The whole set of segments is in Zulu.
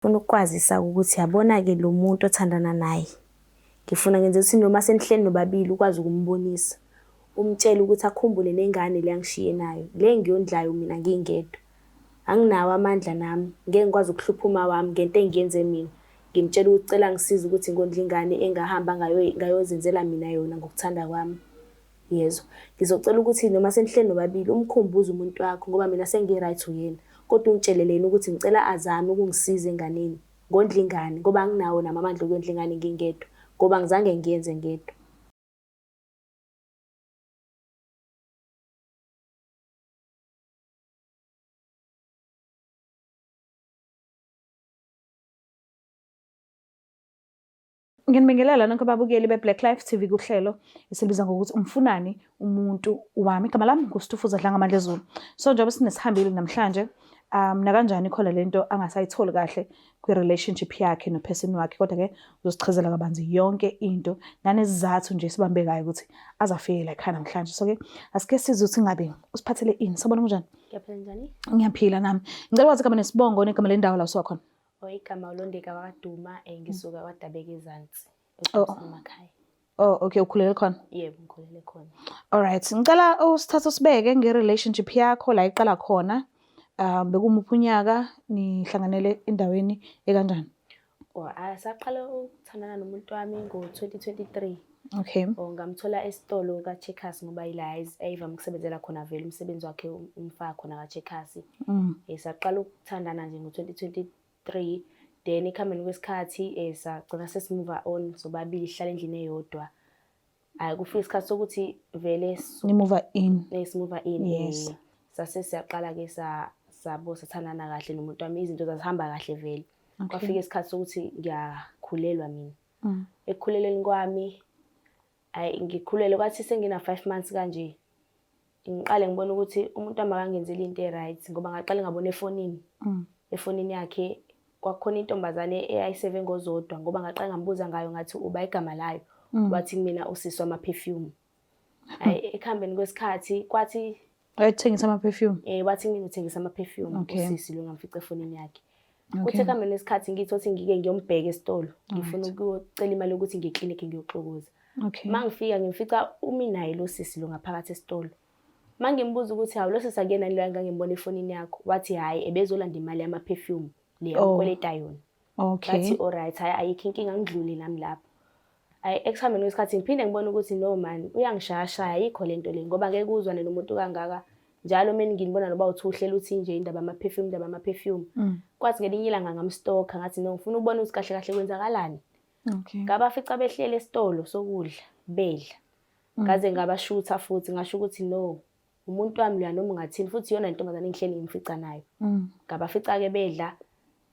Ngifuna ukukwazisa ukuthi yabona-ke lo muntu othandana naye, ngifuna ngenze ukuthi noma senihleli nobabili ukwazi ukumbonisa, umtshele ukuthi akhumbule nengane le angishiye nayo, le engiyondlayo mina ngingedwa. Anginawo amandla nami, ngeke ngikwazi ukuhlupha uma wami ngento engiyenze mina. Ngimtshela ukuthi cela angisize ukuthi ngondle ingane engahamba ngayozenzela mina yona ngokuthanda kwami. Yezwa. Ngizocela ukuthi noma senihleli nobabili umkhumbuze umuntu wakho ngoba mina sengi-right uyena. Kodwa ungitshelele yena ukuthi ngicela azame ukungisiza enganeni. Ngondla ingane ngoba anginawo nami amandla okuyondla ingane ngingedwa ngoba angizange ngiyenze ngedwa. Nginibingelela nonke ababukeli be-Black Life TV kuhlelo esilibiza ngokuthi umfunani umuntu wami. Igama lami nguStufuza Dlangamandla Zulu. So njengoba sinesihambile namhlanje nakanjani khona lento angasayitholi kahle kwi-relationship yakhe no-person wakhe kodwa-ke uzosichazela kabanzi yonke into nanesizathu nje esibambekayo ukuthi azafike la ekhaya namhlanje. So-ke asike sizwe ukuthi ngabe usiphathele ini. Sawubona kunjani? Ngiyaphila njani? Ngiyaphila nami. Ngicela ukwazi igama nesibongo negama lendawo la usuka khona. Oh, igama uLondeka wakwaDuma, ngisuka kwaDabeka ezansi, Oh. eDumisa emakhaya. Oh, okay, ukhulele khona. Yebo, ngikhulele khona. Alright, ngicela usithathe usibeke nge-relationship yakho la iqala khona. Bekumuphi unyaka nihlanganele endaweni ekanjani? Oh, saqala ukuthandana nomuntu wami ngo-2023. Okay. Oh, ngamthola esitolo ka-Checkers ngoba yila ayevame ukusebenzela khona vele umsebenzi wakhe umfaka khona ka-Checkers. Saqala ukuthandana nje ngo-2023 then ekuhambeni kwesikhathi sagcina sesimuva on sobabili sihlala endlini eyodwa. Hhayi kufika isikhathi sokuthi vele Nimuva in. Simuva in. Yes. Sase siyaqala-ke sabo sathandana kahle nomuntu wami, izinto zazihamba kahle vele. Okay. Kwafika isikhathi sokuthi ngiyakhulelwa mina. Ekukhulelweni kwami, hhayi ngikhulelwe kwathi sengina-5 months kanje. Ngiqale ngibona ukuthi umuntu wami akangenzeli into e-right ngoba ngaqale ngabona efonini. Efonini yakhe kwakukhona intombazane eyayiseve ngozodwa ngoba ngaqale ngambuza ngayo ngathi uba igama layo. Wathi kumina usisi wama-perfume. Hhayi ekuhambeni kwesikhathi kwathi Wayethengisa ama-perfume? Wathi kumina uthengisa ama-perfume Okay. usisi lo ngamfica efonini yakhe. Okay. Kuthi ekuhambeni kwesikhathi ngithi othi ngike ngiyombheka esitolo, ngifuna ukuyocela imali yokuthi ngiye eklinikhi ngiyoxokoza. Okay. Uma ngifika ngimfica umi naye lo sisi lo ngaphakathi esitolo. Uma ngimbuza ukuthi hawu lo sisi akuyena lo engangimbona efonini yakho, wathi hhayi ebezolanda imali yama-perfume le Oh. amkweleta yona. Okay. Ngathi alright, hhayi ayikho inkinga ngidlule nami lapho. Hhayi ekuhambeni kwesikhathi ngiphinde ngibone ukuthi no man uyangishayashaya ayikho le nto le ngoba ngeke uzwane nomuntu kangaka. Njalo uma nginibona noba uthi uhlela uthi nje indaba yama-perfume, indaba yama-perfume. Kwathi ngelinye ilanga ngamstalker ngathi no ngifuna ukubona ukuthi kahle kahle kwenzakalani. Okay. Ngabafica behleli esitolo sokudla bedla. Ngaze ngabashutha futhi ngasho ukuthi no umuntu wami loya noma ungathini futhi iyona intombazane engihleli ngimfica nayo. Ngabafica-ke bedla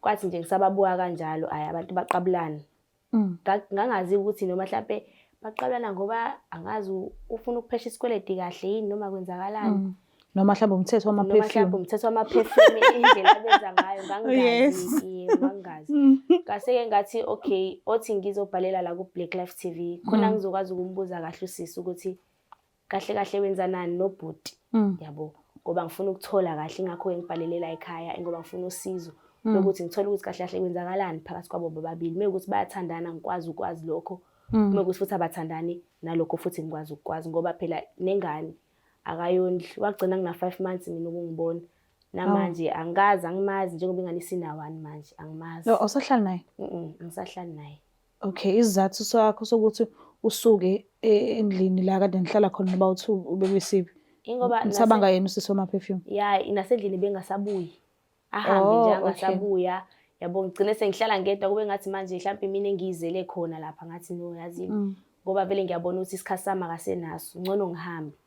kwathi nje ngisababuka kanjalo hhayi abantu baqabulana. Ngangazi ukuthi noma hlampe baqabulana ngoba angazi ufuna ukuphesha isikweleti kahle yini noma kwenzakalani. Noma mhlawumbe umthetho Noma wama-perfume. mhlawumbe umthetho wama-perfume indlela abenza ngayo ngangingazi. Yes. Yebo, ngangingazi. Ngase-ke ngathi okay othi ngizobhalela la ku-Black Life TV khona ngizokwazi ukumbuza kahle usisi ukuthi kahle kahle wenza nani nobhuti. Yabo, ngoba ngifuna ukuthola kahle ingakho-ke ngibhalele la ekhaya ngoba ngifuna usizo lokuthi ngithole ukuthi kahle kahle kwenzakalani phakathi kwabo bobabili. Uma kuwukuthi bayathandana ngikwazi ukwazi lokho. Uma kuwukuthi futhi abathandani nalokho futhi ngikwazi ukukwazi ngoba phela nengane akayondli. Wagcina ngina-5 months mina ukungibona. Namanje angikaze angimazi njengoba ingane isina-1 manje angimazi. No, awusahlali naye? Angisahlali naye. Okay, isizathu sakho sokuthi usuke endlini la kade nihlala khona noba uthi ubekwisiphi? Ingoba Nisabanga yena usisi wama-perfume? Ya, nasendlini bengasabuyi. Ahambe nje Oh, okay. angasabuya. Yabo ngigcine sengihlala ngedwa kube ngathi manje mhlawumbe mina engiyizele khona lapha ngathi no yazini. Ngoba vele ngiyabona ukuthi isikhathi sami akasenaso, ngcono ngihambe.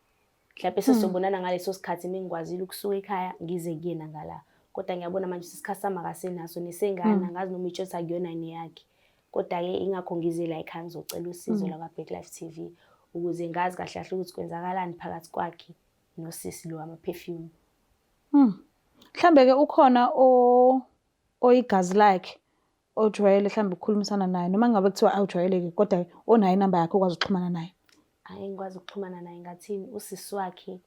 Mhlawumbe sesizobonana ngaleso sikhathi mengikwazile ukusuka ekhaya ngize kuyena ngala. Kodwa ngiyabona manje ukuthi isikhathi sami akasenaso nesengane angazi noma itshotha akuyona neyakhe. Kodwa-ke ingakho ngize la ekhaya ngizocela usizo la kwa-Black Life TV ukuze ngazi kahle kahle ukuthi kwenzakalani phakathi kwakhe nosisi lo wama-perfume. Mhlambe-ke ukhona oyigazi lakhe ojwayele mhlambe ukukhulumisana naye noma ngabe kuthiwa awujwayeleki kodwa onayo inamba yakhe okwazi ukuxhumana naye. Hhayi ngikwazi ukuxhumana naye ngathini usisi wakhe.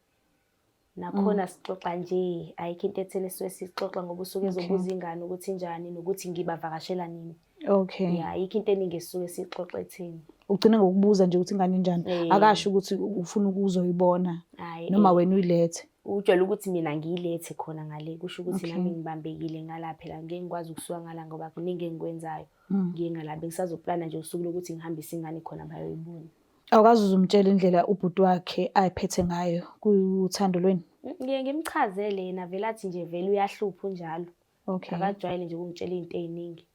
Nakhona sixoxa nje, ayikho into etheni esuke sixoxa ngoba usuke ezobuza ingane ukuthi injani nokuthi ngibavakashela nini. Okay. Ya, ayikho into eningi esisuke sixoxa etheni. Ugcine ngokubuza nje ukuthi ingane injani. Akasho ukuthi ufuna ukuzoyibona noma wena uyilethe. Ujwayele ukuthi mina ngiyilethe khona ngale, kusho ukuthi nami ngibambekile ngala phela ngeke ngikwazi ukusuka ngala ngoba kuningi engikwenzayo. Ngiye ngala bengisazoplana nje usuku lokuthi ngihambise ingane khona bayoyibona. Awukaze uzumtshela indlela ubhuti wakhe ayiphethe ngayo kuthando lwenu? Ngiye ngimchazele yena vele athi nje vele uyahlupha unjalo. Okay. Akajwayele nje ukungitshela izinto eziningi.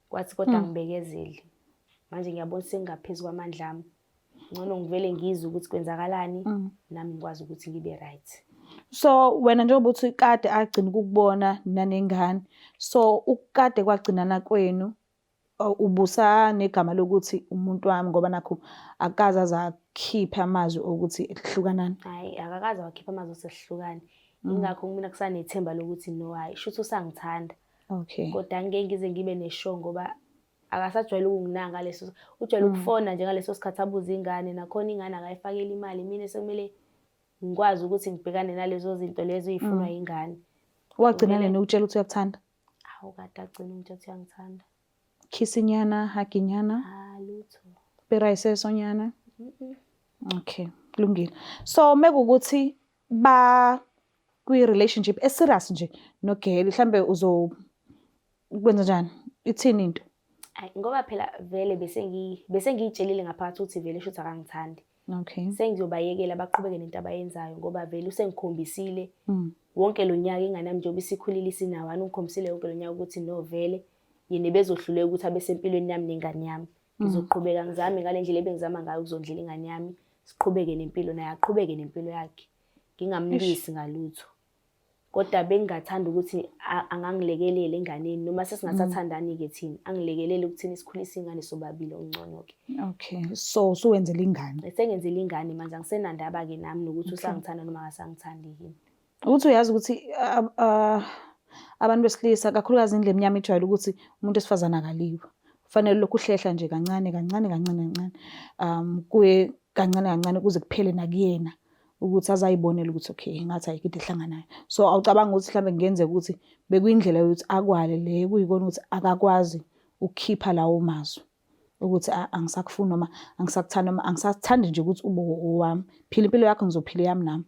Kwathi kodwa ngibekezele. Manje ngiyabona sengingaphezu kwamandla ami. Ngcono ngivele ngizwe ukuthi kwenzakalani nami ngikwazi ukuthi ngibe right. So wena njengoba uthi kade agcina ukukubona nanengane, so ukukade kwagcinana kwenu ubusanegama lokuthi umuntu wami ngoba nakhu akaze aze akhiphe amazwi okuthi hlukanani? Hhayi, akakaze wakhipha amazwi okuthi sihlukane. Yingakho kumina kusanethemba lokuthi no, hhayi, shuthi usangithanda. Okay. Kodwa angeke ngize ngibe ne-sure ngoba akasajwayele ukunginaka ngaleso, ujwayele ukufona nje ngaleso sikhathi abuze ingane, nakhona ingane akayifakeli imali, mina sekumele ngikwazi ukuthi ngibhekane nalezo zinto lezo ey'funwa yingane. Wagcina nini ukutshela ukuthi uyakuthanda? Hawu, kade agcina ungitshela ukuthi uyangithanda. Khissinyana, huginyana? Ah, lutho. Pirayisesonyana? Okay, kulungile. So mekuwukuthi ba kwi-relationship e-serious nje nogeli, mhlambe uzo kwenza njani? Ithini into? Ayi, ngoba phela vele bese ngiyitshelile ngaphakathi ukuthi vele shuthi akangithandi. Okay. Sengizobayekela baqhubeke nento abayenzayo ngoba vele usengikhombisile wonke lo nyaka ingane yami njengoba isikhulile isinawo, ungikhombisile wonke lo nyaka ukuthi no vele yena bezohluleka ukuthi abe sempilweni yami nengane yami. Ngizoqhubeka ngizame ngale ndlela ebengizama ngayo ukuzondlela ingane yami, siqhubeke nempilo naye aqhubeke nempilo yakhe. Ngingamlwisi ngalutho. Kodwa bengingathanda ukuthi angangilekelela enganeni noma sesingasathandani-ke thina, angilekelele ukuthini sikhulise ingane sobabili okungcono-ke. Okay, so usuwenzela ingane? Sengenzela ingane manje, angisenandaba-ke nami nokuthi usangithanda noma akasangithandi yini. Ukuthi uyazi ukuthi abantu besilisa kakhulukazi indlu emnyama ijwayele ukuthi umuntu wesifazane akaliwa. Kufanele lokhu uhlehla nje kancane kancane kancane kancane, kuye kancane kancane kuze kuphele nakuyena ukuthi azayibonele ukuthi okay ngathi ayikho into ehlanganayo. So awucabangi ukuthi mhlambe kungenzeka ukuthi bekuyindlela yokuthi akwale le kuyikona ukuthi akakwazi ukukhipha lawo mazwi ukuthi angisakufuni noma angisakuthandi noma angisathandi nje ukuthi ube owami. Phila impilo yakho ngizophila eyami nami.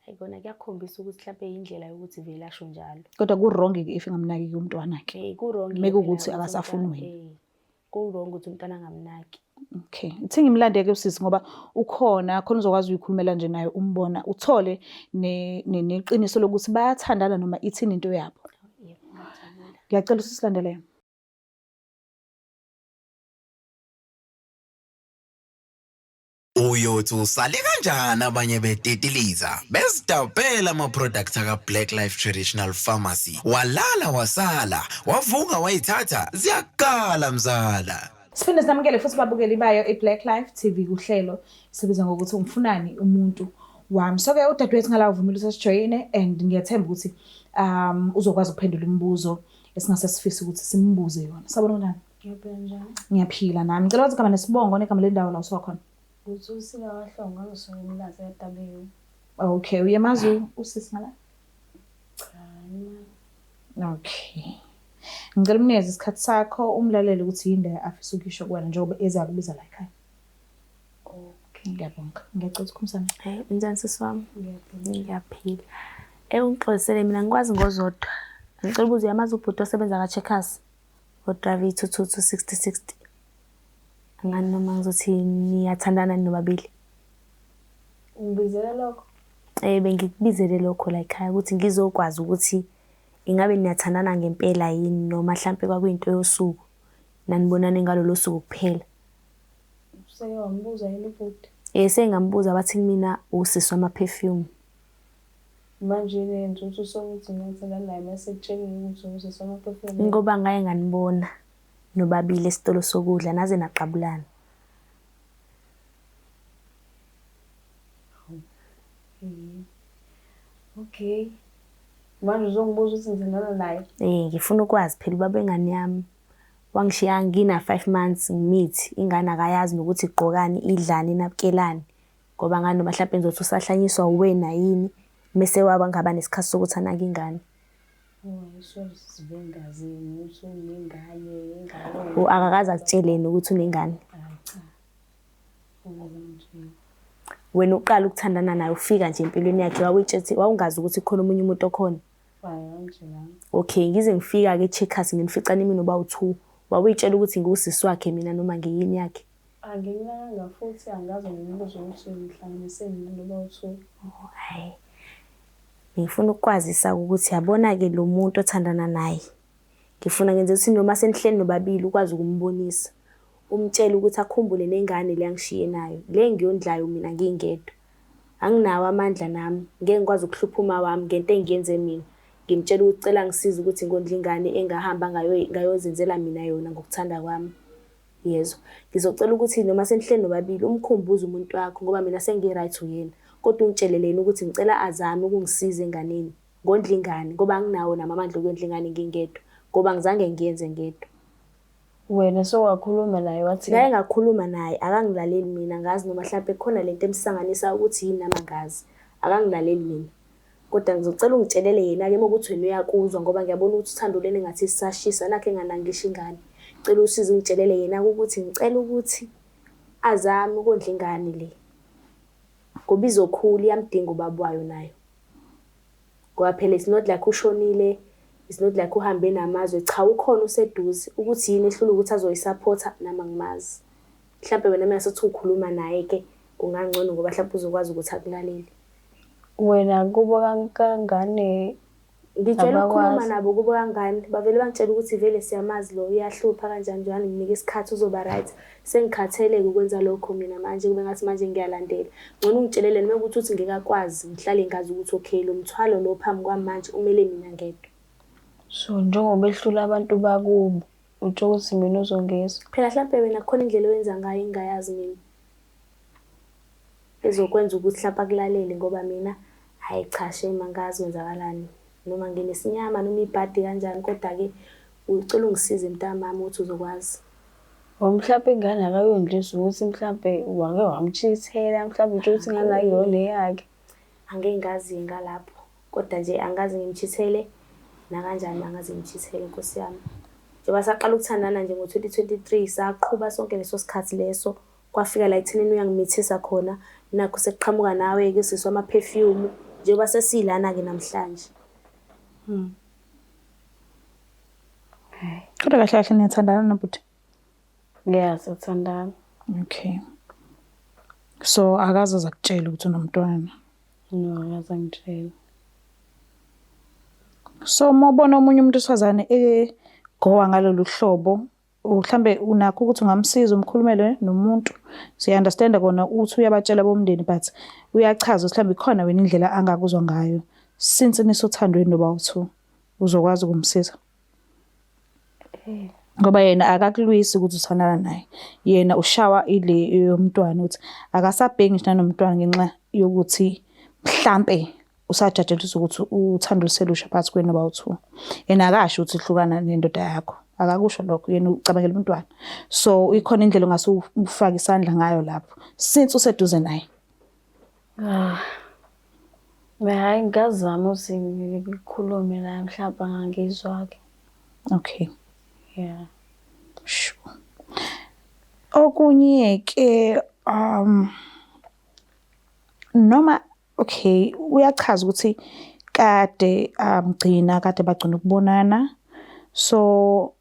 Hayi kona kuyakhombisa ukuthi mhlampe indlela yokuthi vele asho njalo. Kodwa ku-wrong-ke if engamnaki-ke umntwana-ke. Ku-wrong-ke Mekuwukuthi akasafuni wena. Ku-wrong ukuthi umntwana angamnaki. Okay. Ithi ngimlande-ke usisi ngoba ukhona, khona uzokwazi ukuyikhulumela nje naye umbona, uthole neqiniso lokuthi bayathandana noma ithini into yabo. Yebo, ngiyajabula. Ngiyacela usisilandele. Uyothi usale kanjani abanye betitiliza bezidabhela ama-product aka-Black Life Traditional Pharmacy. Walala wasala, wavuka wayithatha, ziyakala mzala. Siphinde sinamukele futhi babukeli bayo i-Black Life TV kuhlelo sibiza ngokuthi umfunani umuntu wami. So-ke udadewethu ngala uvumile ukuthi asijoyine and ngiyathemba ukuthi uzokwazi ukuphendula imibuzo esingase sifise ukuthi simbuze yona. Sabona njani? Ngiyaphila njani? Ngiyaphila nami. Ngicela ukuthi igama nesibongo negama lendawo la usuka khona. Uthi usika kaHlongo ngisuka eMlazi ka-W. Okay, uyamazi usisi ngala? Cha, angimazi. Okay. Ngicela umnikeze isikhathi sakho umlalele ukuthi yini le afisa ukuyisho kuwena njengoba eza kubiza la ekhaya. Okay. Ngiyabonga. Ngiyacela ukuthi ukhulumisane. Hey, unjani sisi wami? Ngiyaphila. Ngiyaphila. Ungixolisele mina ngikwazi ngozodwa. Ngicela ukubuza uyamazi ubhuti osebenza ka-Checkers? O-drive iy'thuthuthu 60-60. Angani noma ngizothi niyathandana nobabili? Ungibizele lokho? Bengikubizele lokho la ekhaya ukuthi ngizokwazi ukuthi ingabe niyathandana ngempela yini noma hlampe kwakuyinto yosuku nanibonane ngalolo suku kuphela. Useke wambuza yini ubhuti? Sengambuza wathi kumina usisi wama-perfume. Manje yini eyenza ukuthi usole ukuthi ngiyathandana naye mase ekutshelile ukuthi usisi wama-perfume? Ngoba ngake nganibona nobabili esitolo sokudla naze naqabulana. Okay. Manje uzongibuza ukuthi ngithandana naye? Ngifuna ukwazi phela ubaba wengane yami wangishiya ngina 5 months ngimithi, ingane akayazi nokuthi igqokani, idlani, inabukelani. Ngoba ngani noma mhlawumbe ngizothi usahlanyiswa uwena yini Mese waba ngaba nesikhathi sokuthi anake ingane. Akakaze akutsheleni ukuthi unengane? Wena uqala ukuthandana naye ufika nje empilweni yakhe wawuyitshethi wawungazi ukuthi khona omunye umuntu okhona? Okay, ngize ngifika-ke e-Checkers nginifica nimi noba u-two. Wawuyitshela ukuthi ngiwusisi wakhe mina noma ngiyini yakhe? Anginakanga futhi angaze ngimbuze ukuthi ngihlanganiseni naloba u-two. Oh, hhayi. Ngifuna ukukwazisa ukuthi yabona-ke lo muntu othandana naye. Ngifuna ngenze ukuthi noma senihleli nobabili ukwazi ukumbonisa. Umtshele ukuthi akhumbule nengane le angishiye nayo. Le ngiyondlayo mina ngingedwa. Anginawo amandla nami. Ngeke ngikwazi ukuhlupha uma wami ngento engiyenze mina. Ngimtshela ukuthi cela ngisize ukuthi ngondle ingane engahamba ngayozenzela mina yona ngokuthanda kwami. Yezwa. Ngizocela ukuthi noma senihleli nobabili umkhumbuze umuntu wakho ngoba mina sengi-right uyena. Kodwa ungitshelele yena ukuthi ngicela azame ukungisiza enganeni. Ngondla ingane ngoba anginawo nami amandla okuyondla ingane ngingedwa ngoba angizange ngiyenze ngedwa. Wena sowakhuluma naye wathi? Ngake ngakhuluma naye akangilaleli mina angazi noma hlampe kukhona lento emsanganisa ukuthi yini nami angazi. Akangilaleli mina. Kodwa ngizocela ungitshelele yena-ke uma ukuthi wena uyakuzwa ngoba ngiyabona ukuthi uthando lwenu engathi sisashisa nakho enganangisho ingane. Cela usize ungitshelele yena-ke ukuthi ngicela ukuthi azame ukondla ingane le. Ngoba izokhula iyamdinga ubaba wayo nayo. Ngoba phela it's not like ushonile, it's not like uhambe namazwe, cha ukhona useduze. Ukuthi yini ehlula ukuthi azoyisaphotha nami angimazi. Mhlampe wena uma ngase ukhuluma naye-ke kungangcono ngoba mhlampe uzokwazi ukuthi akulalele. Wena kubo kangane Ngijwayele ukukhuluma nabo kubo kangane, bavele bangitshela ukuthi vele siyamazi lo uyahlupha kanjani njani nginike isikhathi uzoba right. Sengikhathele-ke ukwenza lokho mina manje kube ngathi manje ngiyalandela. Ngcono ungitshelele noma ukuthi uthi ngeke akwazi ngihlale ngazi ukuthi okay lo mthwalo lo phambi kwami manje umele mina ngedwa. So njengoba ehlula abantu bakubo utsho ukuthi mina uzongizwa? Phela hlampe wena kukhona indlela oyenza ngayo engingayazi mina. Ezokwenza ukuthi hlampe akulalele ngoba mina hhayi cha shame angazi kwenzakalani. Noma nginesinyama noma ibhadi kanjani kodwa-ke ucela ungisize mntamama ukuthi uzokwazi. Or mhlampe ingane akayondlisi ukuthi mhlampe wake wamchithela mhlampe utsho ukuthi ingane akuyona eyakhe. Angeke ngazi ngalapho kodwa nje angaze ngimchithele nakanjani angaze ngimchithele Nkosi yami. Njengoba saqala ukuthandana nje ngo-2023 saqhuba sonke leso sikhathi leso Kwafika la ekuthenini uyangimithisa khona, nakhu sekuqhamuka nawe-ke sisi wama-perfume, njengoba sesilana-ke namhlanje. Kodwa kahle kahle niyathandana nobhuti? Yeah, siyathandana. Okay. So akaze aze akutshele ukuthi unomntwana? No, akaze angitshele. So uma ubona omunye umuntu wesifazane egowa ngalolu hlobo Mhlambe unakho ukuthi ungamsiza umkhulumele nomuntu. Siya-understand-a kona uthi uyabatshela abomndeni but uyachaza ukuthi mhlawumbe ikhona wena indlela angakuzwa ngayo. Since nisothandweni nobawu-two, uzokwazi ukumsiza. Ngoba yena akakulwisi ukuthi uthandana naye. Yena ushawa ile yomntwana ukuthi akasabheki ngisho nanomntwana ngenxa yokuthi mhlampe Usajatsheliswa ukuthi uthando luselusha phakathi kwenu abawu-two. Yena akasho ukuthi hlukana nendoda yakho. Akakusho lokho, yena ucabangela umntwana. So ikhona indlela ongase ufake isandla ngayo lapho since useduze naye. Ah. Hhayi ngingazama ukuthi ngikhulume naye mhlawumbe angangizwa-ke. Okay. Yeah. Sure. Okunye-ke noma Okay, uyachaza ukuthi kade amgcina kade bagcina ukubonana. So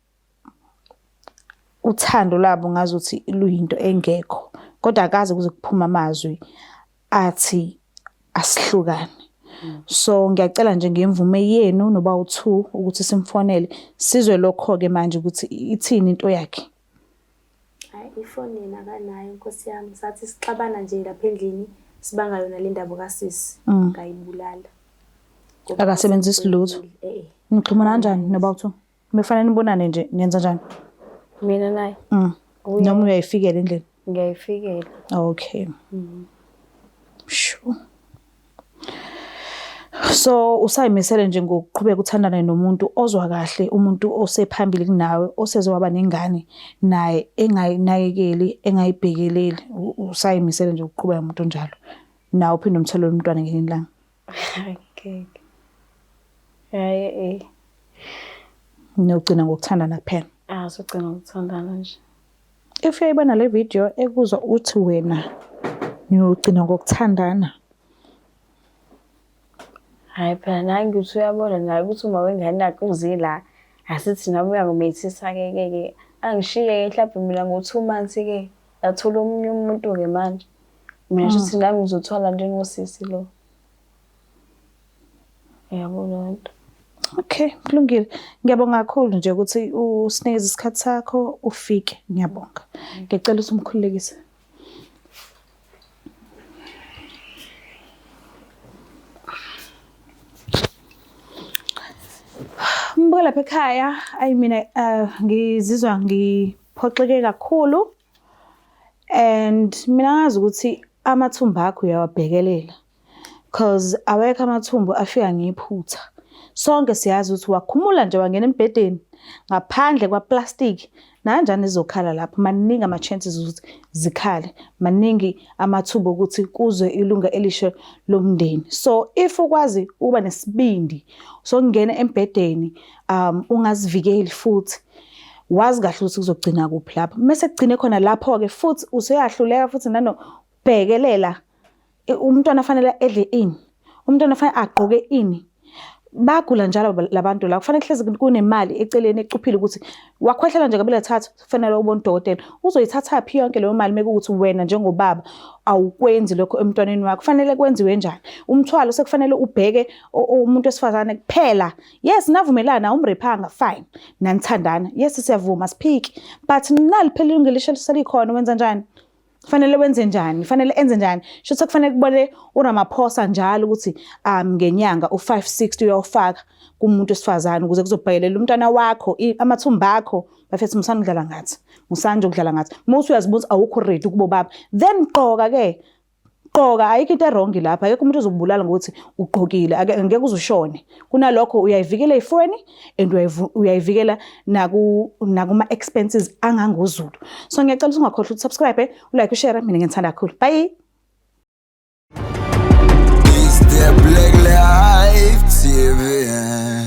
uthando lwabo ngazuthi luyinto engekho kodwa akaze kuze kuphume amazwi athi asihlukane. So ngiyacela nje ngemvume yenu noba u-two ukuthi simfonele sizwe lokho-ke manje ukuthi ithini into yakhe. Hayi ifoni yena akanayo nkosi yami. Sathi sixabana nje lapha endlini sibanga yona le ndaba kasisi. Ngayibulala. Ngoba Akasebenzisi lutho. Eh eh. Nixhumana kanjani noba u-two? Mefanele nibonane nje nenza njani? Mina naye Noma uyayifikela endlini? ngiyayifikela. Okay. Sure. So usayimisele nje ngokuqhubeka uthandane nomuntu ozwa kahle, umuntu osephambili kunawe, oseze waba nengane naye engayinakekeli, engayibhekeleli. Usayimisele nje ukuqhubeka nomuntu onjalo. Nawe uphinde umtholele umntwana ngelinye ilanga. Ngeke. Hhayi eh. Niyogcina ngokuthandana kuphela. Ah, sogcina ngokuthandana nje. If uyayibona le video ekuzwa uthi wena niyogcina ngokuthandana. Hhayi phela naye ngithi uyabona naye ukuthi uma wengane yakhe uze la asithi nami uyangimithisa-ke ke ke angishiye-ke mhlawumbe mina ngo-2 months-ke athole omunye umuntu-ke manje. Mina shuthi nami ngizothwala njengosisi lo. Yabo leyo nto. Okay, kulungile. Ngiyabonga kakhulu nje ukuthi usinikeze isikhathi sakho ufike. Ngiyabonga. Ngicela ukuthi umkhululekise. Mbuka lapha ekhaya, ayi mina ngizizwa ngiphoxeke kakhulu and mina ngazi ukuthi amathumba akho uyawabhekelela cause awekho amathumbu afika ngephutha. Sonke siyazi ukuthi wakhumula nje wangena embhedeni ngaphandle kwa-plastic nakanjani zizokhala lapho. Maningi ama-chances ukuthi zikhale, maningi amathuba okuthi kuze ilunga elisha lomndeni. So if ukwazi ukuba nesibindi sokungena embhedeni ungazivikeli futhi wazi kahle ukuthi kuzogcina kuphi lapho. Mese kugcine khona lapho-ke futhi usuyahluleka futhi nanobhekelela umntwana fanele edle ini, umntwana fanele agqoke ini. Bagula njalo labantu la, kufanele kuhlezi kunemali eceleni ecuphile ukuthi wakhwehlela nje kabili kathathu kufanele ubone udokotela. Uzoyithatha phi yonke leyo mali mekuwukuthi wena njengobaba awukwenzi lokho emntwaneni wakho? Kufanele kwenziwe njani? Umthwalo sekufanele ubheke umuntu wesifazane kuphela. Yes, navumelana awumrephanga, fine, nanithandana, yes siyavuma siphiki, but nali phela ilungelo elisha selikhona, wenza njani? Fanele wenze njani? Fanele enze njani? Shuthi kufanele kubone uRamaphosa njalo ukuthi ngenyanga u560 uyawufaka kumuntu wesifazane ukuze kuzobhekelela umntwana wakho, amathumba akho. Bafethu musani ukudlala ngathi. Musani nje ukudlala ngathi. Uma uthi uyazibuza awukho ready kubo baba, then gqoka ke. Gqoka, ayikho into e-wrong lapha. Akekho umuntu ozokubulala ngokuthi ugqokile, ngeke uze ushone. Kunalokho uyayivikela ey'fweni and uyayivikela nakuma-expenses angangozulu. So ngiyacela ukuthi ungakhohlwa ukuthi subscribe, ulike, ushare. Mina ngiyithanda kakhulu. Bye. It's the Black Life TV.